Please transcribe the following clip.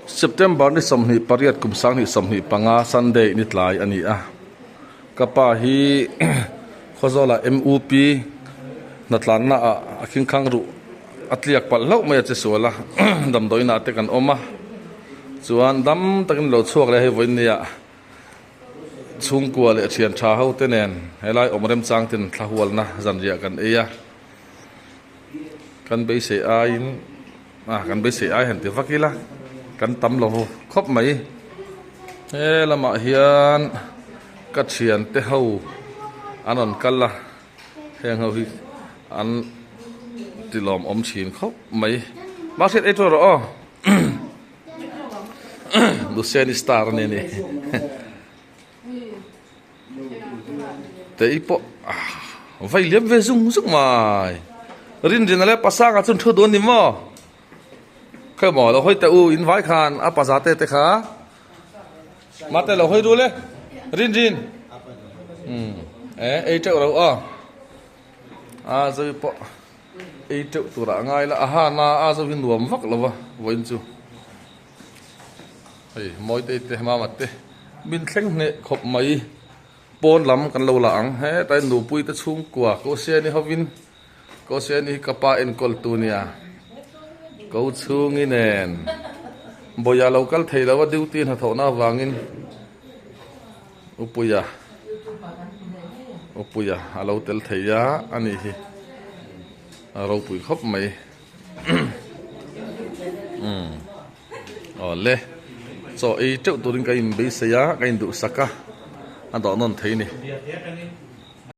September ni 28 kum 2025 Sunday ni tlai a ni a. Ka pa hi Khawzawla MUP hnatlanna ah a khingkhang ruh a tliak palh hlauh mai a che sual a damdawiin ah te kan awm a chuan dam takin lo chhuak leh hei vawiin nia chhungkua leh thian tha ho te nen helai awm remchang ten thla hualna zanriah kan ei a kan beisei aiin ah kan beisei ai han ti vak ila kan tam lo khawp mai he lamah hian ka thian te ho an rawn kal a heng ho hi an ti lawmawm thin khawp mai mahse ei tawh rawh aw Luceni star a ni a ni tei pawh vai liam ve zung zung mai Rinrina leh Pasanga chu an thu dawn ni maw khawi maw lo hawi teh u in vai khan a paza te te kha mate lo hawi ru le Rinrin umm e ei teuh ro aw a zawi pawh ei teuh turah a ngai la a ha na a zawi nuam vak lo va vawiin chu. Hei Mawitei te Mama te min thleng hneh khawp mai pawn lam kan lo la ang hetlai nupui te chhungkua Kosiani hovin Kosiani hi ka pa enkawl tu nia ko chhungi nen Bawia lo kal thei lo a duty hnathawhna avangin Upuia Upuia a lo tel thei a a nih hi a ropui khawp mai. Umm awle chaw ei teuh turin ka inbeisei a ka induhsak a a dawh nawn thei a ni.